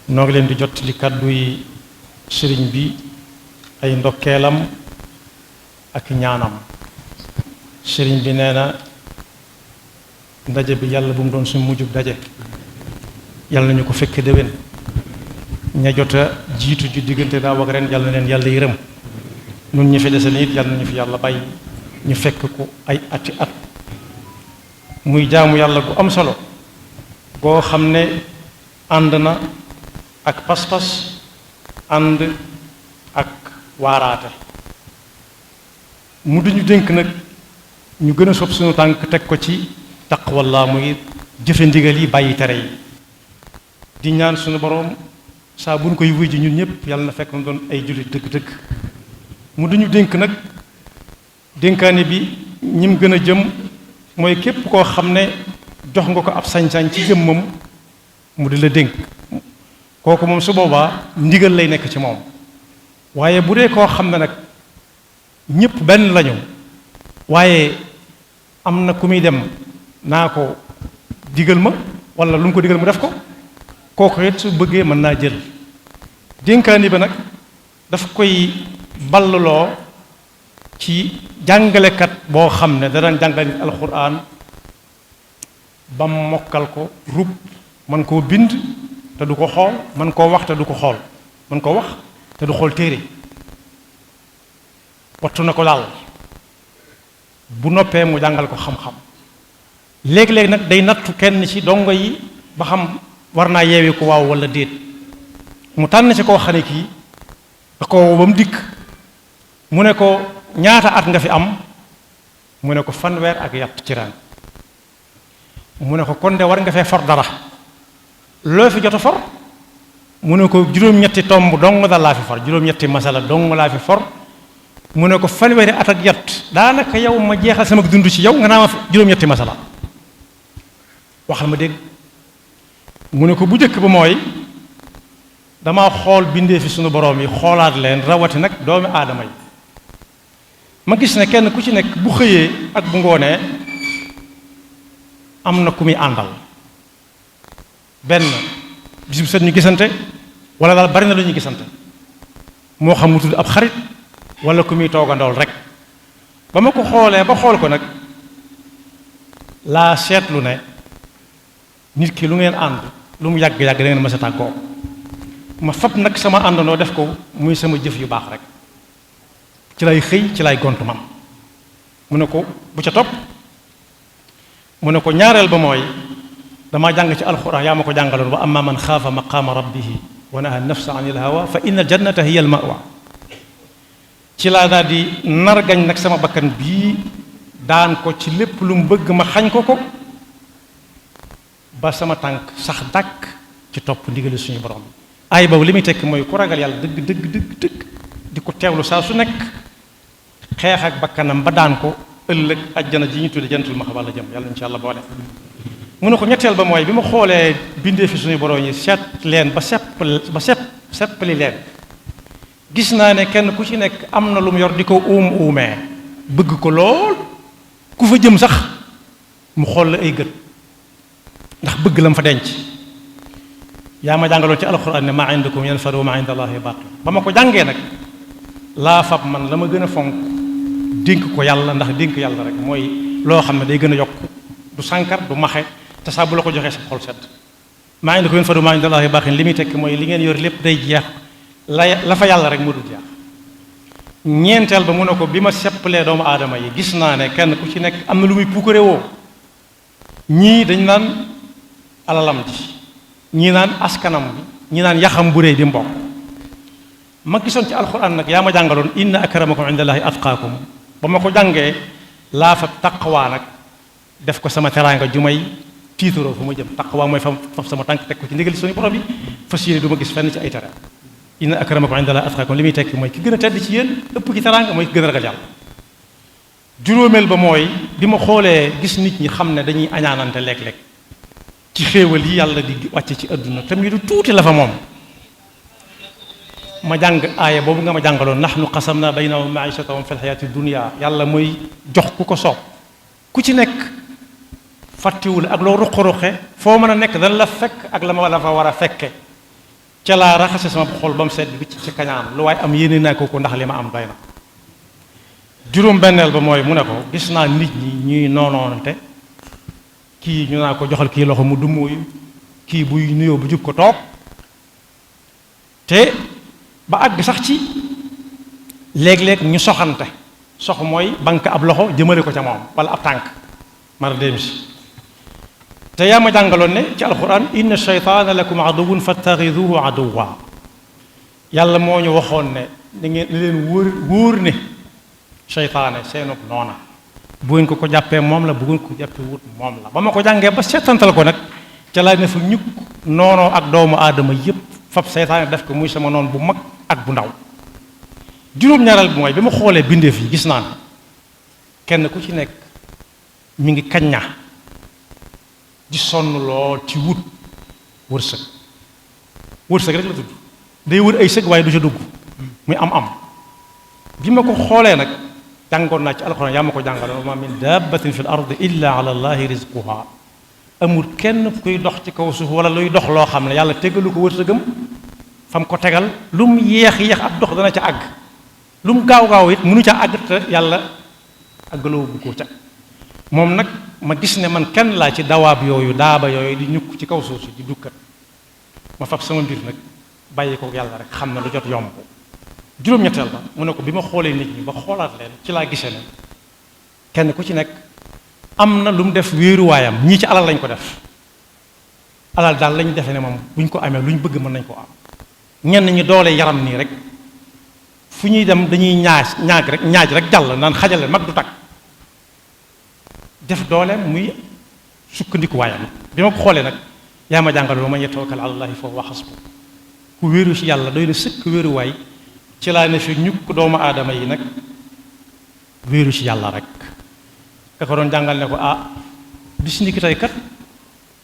noo ngi leen di jot li kàdduy sëriñ bi ay ndokkeelam ak ñaanam. sëriñ bi nee na ndaje bi yàlla bu mu doon suñu mujjub daje, yàlla nañu ko fekk déwén. ña jot a jiitu ju diggante daaw ak ren yàlla na leen yàlla yërëm. nun ñi fi dese nit yàlla nañu fi yàlla bàyyi ñu fekk ko ay ati at. muy jaamu yàlla gu am solo goo xam ne ànd na ak pas-pas, ànd ak waaraate. mu duñu dénk nag ñu gën a sob suñu tànk teg ko ci taqwallah, muy jëfe ndigal yi bàyyi tere yi. di ñaan suñu boroom saa bu ñu koy wuy ji ñun ñëpp yàlla na fekk na doon ay jullit dëgg-dëgg. mu duñu dénk nag dénkaane bi ñim gën a jëm mooy képp koo xam ne jox nga ko ab sañ-sañ ci jëmmam mu di la dénk, kooku moom su boobaa ndigal lay nekk ci moom. waaye bu dee koo xam ne nag ñëpp benn lañu, waaye am na ku muy dem naa ko digal ma wala lu mu ko digal mu def ko, kooku it su bëggee mën naa jël. dénkaani ba nag daf koy balluloo ci jàngalekat boo xam ne danañ jàngale nit alxuraan ba mokkal ko rub, man koo bind te du ko xool, man koo wax te du ko xool, man koo wax te du xool téere, wattu na ko daal. bu noppee mu jàngal ko xam-xam. léegi-léegi nag day nattu kenn ci dongo yi ba xam war naa yeewi ko waaw wala déet. mu tànn ci koo xam ne kii da ko woo ba mu dikk, mu ne ko ñaata at nga fi am, mu ne ko fanweer ak yatt ci ren. mu ne ko kon de war nga fee for dara, loo fi jot a for, mu ne ko juróom-ñetti tomb dong da laa fi for, juróom-ñetti masala dong laa fi for. mu ne ko fanweeri at ak yatt daanaka yow ma jeexal sama dund ci yow nga naa ma juróom-ñetti masala, waxal ma dégg. mu ne ko bu njëkk ba mooy dama xool bindee fi sunu boroom yi, xoolaat leen, rawati nag doomi aadama yi. ma gis ne kenn ku ci nekk bu xëyee ak bu ngoonee am na ku muy àndal. benn bis bu set ñu gisante, wala daal bari na lu ñuy gisante, moo xam mu tudd ab xarit wala ku muy toogandool rek. ba ma ko xoolee ba xool ko nag laa seetlu ne nit ki lu ngeen ànd lu mu yàgg-yàgg da ngeen mës a tàggoo. ma fab nag sama àndandoo def ko muy sama jëf yu baax rek, ci lay xëy ci lay gontu man. mu ne ko bu ca topp, mu ne ko ñaareel ba mooy damaa jàng ci alxuraan, yaa ma ko jàngaloon, wa amma man xaafa maqaama rabbihi wa naha nafsa anil hawa fa inna aljannata hiya almawa. ci laa daal di nargañ nag sama bakkan bii daan ko ci lépp lu mu bëgg ma xañ ko ko, ba sama tànk sax dàkk ci topp ndigali suñu borom. ay boobu li muy tekk mooy ku ragal yàlla dëgg dëgg dëgg dëgg di ko teewlu saa su nekk, xeex ak bakkanam ba daan ko, ëllëg ajjana ji ñu tudde jantul maxwa la jëm, yàlla insha allah boole. mu ne ko ñetteel ba mooy bi ma xoolee bindee fi suñu borom yi seet leen ba seppali leen, gis naa ne kenn ku ci nekk am na lu mu yor di ko uumee, bëgg ko lool, ku fa jëm sax mu xool la ay gët ndax bëgg la mu fa denc. yaa ma jàngaloon ci alxuraan ne maa indakum yanfadu wa maa inda allahi baaqi. ba ma ko jàngee nag laa fab man la ma gën a fonk dénk ko yàlla, ndax dénk yàlla rek mooy loo xam ne day gën a yokk, du sànkar du maxe, te saa bu la ko joxee sa xol sedd. maa indakum yanfadu wa maa inda allahi baaqi li muy tekk mooy li ngeen yor lépp day jeex, la fa yàlla rek moo dul jeex. ñeenteel ba mu ne ko bi ma seppalee doomu aadama yi gis naa ne kenn ku ci nekk am na lu muy puukare woo. ñii dañ naan alalam ji, ñii naan askanam bi, ñii naan yaxam bu réy bi mbokk. ma gisoon ci alxuraan nag yaa ma jàngaloon inna akramakum indallahi atqaakum. ba ma ko jàngee laa fa taqwa nag def ko sama teraanga ju may tiitaroo fu ma jëm. taqwa mooy faf sama tànk teg ko ci ndigal suñu borom bi, fas yéene du ma gis fenn ci ay tere. inna akramakum indallahi atqaakum li muy tekki mooy ki gën a tedd ci yéen ëpp ci teraanga mooy ki gën a ragal yàlla. juróomeel ba mooy bi ma xoolee gis nit ñi xam ne dañuy añaanante léeg-léeg ci xéewal yi yàlla di wàcce ci àdduna tam yi du tuuti la fa moom. ma jàng aaya boobu nga ma jàngaloon nahnu qasamna baynahum maishatahum fi lxayaati dunia. yàlla mooy jox ku ko soob, ku ci nekk fàttiwul ak loo ruqe-ruqe foo mën a nekk dana la fekk ak la ma la fa war a fekke. ca laa raxase sama xol ba mu seet bi ci kañaan lu waaye am yéene naa ko ndax li ma am doy na. juróom benneel ba mooy mu ne ko gis naa nit ñi ñuy noonoonante kii ñu naa ko joxal kii loxo mu dummóoyu kii buy nuyoo bu jub ko toog te ba àgg sax ci léeg-léeg ñu soxante sox mooy banque ab loxo jëmale ko ca moom wala ab tànk mara dem si te yaa ma jàngaloon ne ci alquran inna shaytaana lakum aduwwun fattaxiduhu aduwwa yàlla moo ñu waxoon ne da ngeen ni leen wóor ne seytaane seenub noona bu ngeen ko jàppee moom la bu ngeen ko jàppee wut moom la ba ma ko jàngee ba seetantal ko nag ca laa ne fa ñukk noonoo ak doomu aadama yépp fab seytaane def ko muy sama noon bu mag ak bu ndaw. juróom-ñaaral bi mooy bi ma xoolee bindeef yi gis naa ne kenn ku ci nekk mi ngi kañña di sonn lool ci wut wërsëg rek la tudd day wër ay sëg waaye du ca dugg muy am bi ma ko xoolee nag jàngoon naa ci alxuraan yaa ma ko jàngaloon wa ma min dabbatin fil ardi illa ala allahi rizquha amul kenn kuy dox ci kaw suuf wala luy dox loo xam ne yàlla tegalu ko wërsëgam fam ko tegal lu mu yéex ab dox dana ca àgg lu mu gaaw it mënu ca àgg te yàlla àggaloo bu ko ca moom nag ma gis ne man kenn laa ci dawaab yooyu daaba yooyu di ñukk ci kaw suuf si di dukkat ma fab sama mbir nag bàyyi ko yàlla rek xam ne lu jot yomb juróom-ñetteel ba mu ne ko bi ma xoolee nit ñi ba xoolaat leen ci laa gisee ne kenn ku ci nekk am na lu mu def wéeruwaayam ñii ci alal lañ ko def alal daal lañ defee ne moom buñ ko amee lu ñu bëgg mën nañ ko am ñenn ñi doole yaram nii rek fu ñuy dem dañuy ñaaj rek jàll naan xajale mag du takk def doole muy sukkandiku waayam bi ma ko xoolee nag yaa ma jàngal ba man yatawakkal ala llahi fa huwa hasbuh ku wéeru ci yàlla doy na sëkk wéeruwaay ci laa ne fi ñukk doomu aadama yi nag wéeru ci yàlla rek ka ko doon jàngal ne ko bis ni ki tey kat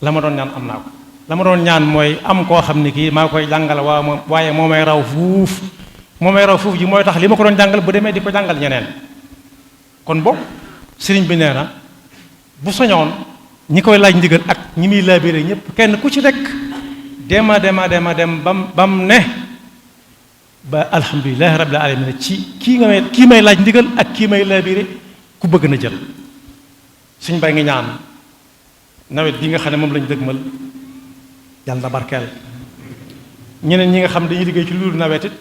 la ma doon ñaan am naa ko la ma doon ñaan mooy am koo xam ne kii maa koy jàngal waaye moo may raw fuuf ji mooy tax li ma ko doon jàngal bu demee di ko jàngal ñeneen kon boobu sëriñ bi nee na bu soñoon ñi koy laaj ndigal ak ñi muy laabiré ñëpp kenn ku ci nekk dem bam ne ba alhamdulilahi rabbil alamin ci kii may laaj ndigal ak kii may laabiré ku bëgg na jël suñ bay ngi ñaan nawet bi nga xam ne moom lañu dëgmal yàlla na barkeel ñeneen ñi nga xam dañuy liggéey ci lu dul nawet it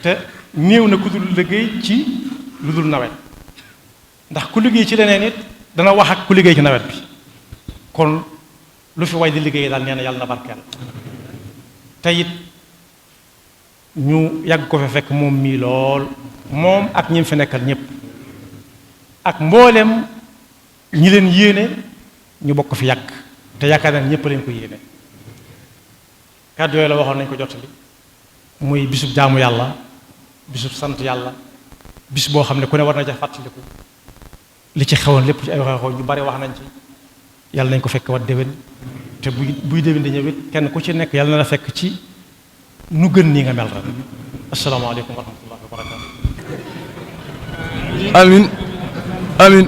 te néew na ku dul liggéey ci lu dul nawet ndax ku liggéey ci leneen it dana wax ak ku liggéey ci nawet bi kon lu fi way di liggéey daal nee na yàlla na barkeel te it ñu yàgg ko fa fekk moom mii lool moom ak ñi fi nekkal ñëpp ak mboolem ñi leen yéene ñu bokk fi yàgg te yaakaar naa ñëpp leen ko yéene kàddu yooyu la waxoon nañ ko jottali muy bisub jaamu yàlla bisub sant yàlla bis boo xam ne ku ne war na ca fàttaliku li ci xewoon lépp ci ay waxee ñu bari wax nañ ci yàlla nañ ko fekk wat déwén te buy déwén di ñëwit kenn ku ci nekk yàlla na la fekk ci nu gën nii nga mel rek asalaamaaleykum wa rahmatullahi wa barakatu amin amin